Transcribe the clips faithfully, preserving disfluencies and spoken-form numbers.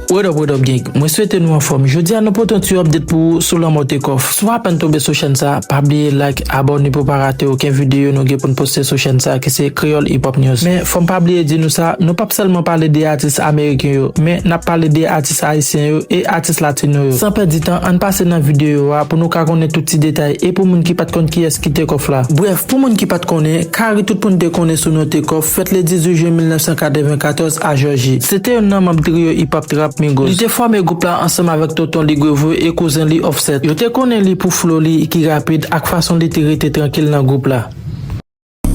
What up, what up, gang? Mwen swete nou anfòm. Jodi a, nou pote yon ti update pou ou sou lanmò Takeoff. Si w apèn tonbe sou chèn sa, pa bliye like, abòne pou w pa rate okenn videyo nou gen pou n poste sou chèn sa, ki se Kreyòl Hip Hop News. Men, fò m pa bliye di nou sa, nou p ap sèlman pale de atis ameriken yo, men n ap pale de atis ayisyen yo e atis latino yo. San pèdi tan, ann pase nan videyo a pou nou ka konnen tout ti detay e pou moun ki pa t konn kiyès ki Takeoff la. Brèf, pou moun ki pa t konnen, Kari tout moun te konnen sou non Takeoff, fèt le dizuit jen mil nèf san katrevenkatòz a Jòji. Se te youn nan manm triyo hip-hop trap Migos. Li te fòme gwoup la ansanm avèk tonton li Quavo e kouzen li Offset. Yo te konnen li pou flow li ki rapid ak fason li te rete trankil nan gwoup la.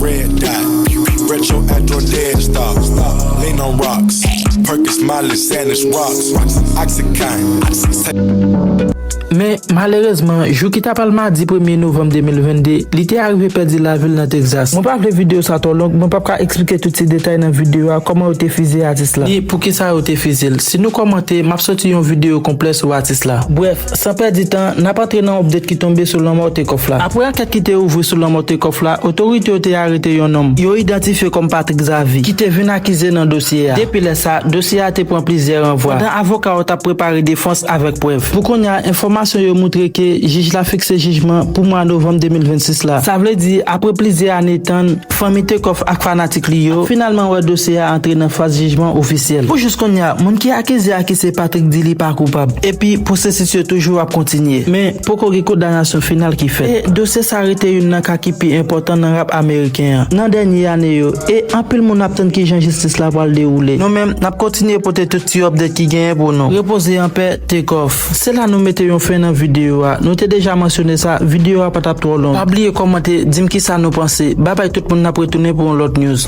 Red dot, retro afro dead stop. Lean on rocks, Percocet, Molly, Xanax, rocks, Oxycontin. Men, malerezman, jou ki ta pral madi premye novanm de mil vennde, li te arive pèdi lavi l nan Texas. Mwen pa vle videyo sa twò long, mwen p ap ka eksplike tout ti detay nan videyo a, kòman yo te fiziye atis la, ni poukisa yo te fiziye l. Si nou kòmante, m ap soti yon videyo konplè sou atis la. Brèf, san pèdi tan, n ap antre nan update ki tonbe sou lanmò Takeoff la. Apre ankèt ki te ouvri sou lanmò Takeoff la, otorite yo te arete yon nonm. Yo idantifye kòm Patrick Xavier, ki te vin akize nan dosye a. Depi lè sa, dosye a te pran plizyè ranvwa, pandan avoka yo t ap prepare defans avèk prèv. Pou kounye a, enfòmasyon yo moutre ke jij la fikse jijman pou mwa novanm de mil vennsis la. Sa vle di, apre plizyè ane tann, fanmi Takeoff ak fanatik li yo ap finalman wè dosye a antre nan faz jijman ofisyèl. Pou jis kounye a, moun ki akize a, ki se Patrick, di li pa koupab. Epi, pwosesis yo toujou ap kontinye. Men, poko gen kondanasyon final ki fèt. E dosye sa rete youn nan ka ki pi enpòtan nan rap ameriken an nan dènye ane yo, e anpil moun ap tann kijan jistis la pral dewoule. Nou menm, n ap kontinye pote tout ti update ki genyen pou nou. Repoze anpè, Takeoff. Se la nou mete yon fen nan videyo a. Nou te deja mansyone sa, videyo a pa t ap twò long. Pa bliye kòmante, di m kisa nou panse. Babay tout moun, n ap retounen pou yon lòt news.